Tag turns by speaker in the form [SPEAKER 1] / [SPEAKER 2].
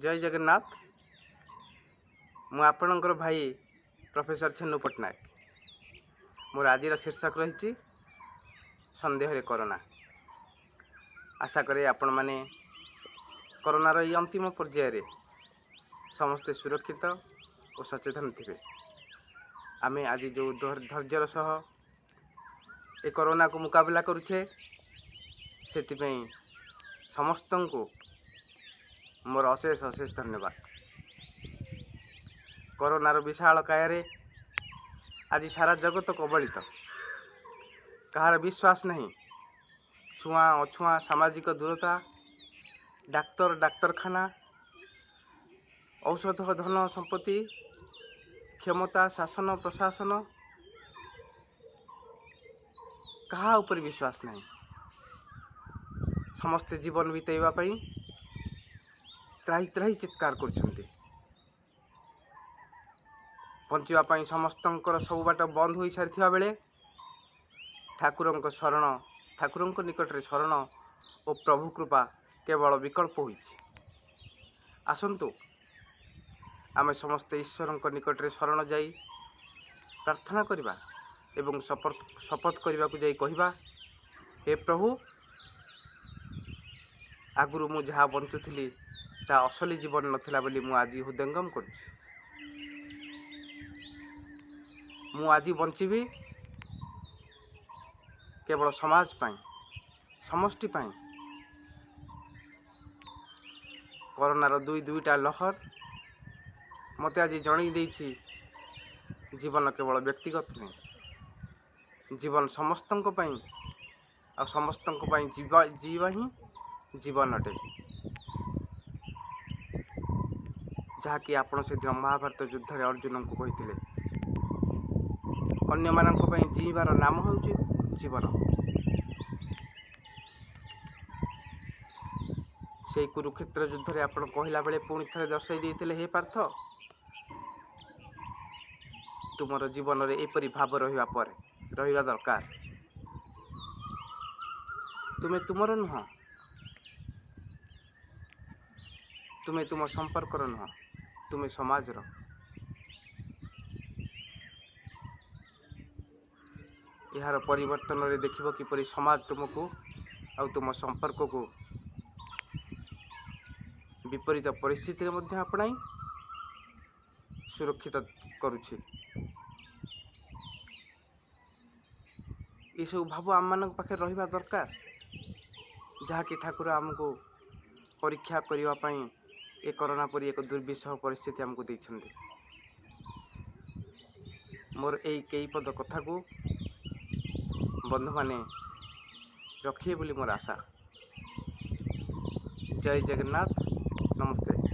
[SPEAKER 1] ଜୟ ଜଗନ୍ନାଥ। ମୁଁ ଆପଣଙ୍କର ଭାଇ ପ୍ରଫେସର ଛେନୁ ପଟ୍ଟନାୟକ। ମୋର ଆଜିର ଶୀର୍ଷକ ରହିଛି ସନ୍ଦେହରେ କରୋନା। ଆଶା କରେ ଆପଣମାନେ କରୋନାର ଏଇ ଅନ୍ତିମ ପର୍ଯ୍ୟାୟରେ ସମସ୍ତେ ସୁରକ୍ଷିତ ଓ ସଚେତନ ଥିବେ। ଆମେ ଆଜି ଯେଉଁ ଧୈର୍ଯ୍ୟର ସହ ଏ କରୋନାକୁ ମୁକାବିଲା କରୁଛେ, ସେଥିପାଇଁ ସମସ୍ତଙ୍କୁ ମୋର ଅଶେଷ ଅଶେଷ ଧନ୍ୟବାଦ। କରୋନାର ବିଶାଳ କାୟାରେ ଆଜି ସାରା ଜଗତ କବଳିତ। କାହାର ବିଶ୍ୱାସ ନାହିଁ। ଛୁଆଁ ଅଛୁଆଁ, ସାମାଜିକ ଦୂରତା, ଡାକ୍ତର ଡାକ୍ତରଖାନା, ଔଷଧ, ଧନ ସମ୍ପତ୍ତି, କ୍ଷମତା, ଶାସନ ପ୍ରଶାସନ, କାହା ଉପରେ ବିଶ୍ୱାସ ନାହିଁ। ସମସ୍ତେ ଜୀବନ ବିତେଇବା ପାଇଁ ତ୍ରାହି ତ୍ରାହି ଚିତ୍କାର କରୁଛନ୍ତି। ବଞ୍ଚିବା ପାଇଁ ସମସ୍ତଙ୍କର ସବୁ ବାଟ ବନ୍ଦ ହୋଇସାରିଥିବା ବେଳେ ଠାକୁରଙ୍କ ଶରଣ, ଠାକୁରଙ୍କ ନିକଟରେ ଶରଣ ଓ ପ୍ରଭୁ କୃପା କେବଳ ବିକଳ୍ପ ହୋଇଛି। ଆସନ୍ତୁ ଆମେ ସମସ୍ତେ ଈଶ୍ୱରଙ୍କ ନିକଟରେ ଶରଣ ଯାଇ ପ୍ରାର୍ଥନା କରିବା ଏବଂ ଶପଥ କରିବାକୁ ଯାଇ କହିବା, ହେ ପ୍ରଭୁ, ଆଗରୁ ମୁଁ ଯାହା ବଞ୍ଚୁଥିଲି ତା ଅସଲି ଜୀବନ ନଥିଲା ବୋଲି ମୁଁ ଆଜି ହୃଦୟଙ୍ଗମ କରୁଛି। ମୁଁ ଆଜି ବଞ୍ଚିବି କେବଳ ସମାଜ ପାଇଁ, ସମଷ୍ଟି ପାଇଁ। କରୋନାର ଦୁଇ ଦୁଇଟା ଲହର ମୋତେ ଆଜି ଜଣାଇ ଦେଇଛି, ଜୀବନ କେବଳ ବ୍ୟକ୍ତିଗତ ନୁହେଁ, ଜୀବନ ସମସ୍ତଙ୍କ ପାଇଁ, ଆଉ ସମସ୍ତଙ୍କ ପାଇଁ ଜୀଇବା ହିଁ ଜୀବନ ଅଟେ। ଯାହାକି ଆପଣ ସେଦିନ ମହାଭାରତ ଯୁଦ୍ଧରେ ଅର୍ଜୁନଙ୍କୁ କହିଥିଲେ, ଅନ୍ୟମାନଙ୍କ ପାଇଁ ଜୀଇବାର ନାମ ହେଉଛି ଜୀବନ। ସେଇ କୁରୁକ୍ଷେତ୍ର ଯୁଦ୍ଧରେ ଆପଣ କହିଲା ବେଳେ ପୁଣି ଥରେ ଦର୍ଶାଇ ଦେଇଥିଲେ, ହେ ପାର୍ଥ, ତୁମର ଜୀବନରେ ଏପରି ଭାବ ରହିବା ପରେ ରହିବା ଦରକାର। ତୁମେ ତୁମର ନୁହଁ, ତୁମେ ତୁମ ସମ୍ପର୍କର ନୁହଁ, ତୁମେ ସମାଜର। ଏହାର ପରିବର୍ତ୍ତନରେ ଦେଖିବ କିପରି ସମାଜ ତୁମକୁ ଆଉ ତୁମ ସମ୍ପର୍କକୁ ବିପରୀତ ପରିସ୍ଥିତିରେ ମଧ୍ୟ ଆପଣାଇ ସୁରକ୍ଷିତ କରୁଛି। ଏସବୁ ଭାବ ଆମମାନଙ୍କ ପାଖରେ ରହିବା ଦରକାର, ଯାହାକି ଠାକୁର ଆମକୁ ପରୀକ୍ଷା କରିବା ପାଇଁ ଏ କରୋନା ପରି ଏକ ଦୁର୍ବିସହ ପରିସ୍ଥିତି ଆମକୁ ଦେଇଛନ୍ତି। ମୋର ଏଇ କେଇ ପଦ କଥାକୁ ବନ୍ଧୁମାନେ ରଖିବେ ବୋଲି ମୋର ଆଶା। ଜୟ ଜଗନ୍ନାଥ। ନମସ୍ତେ।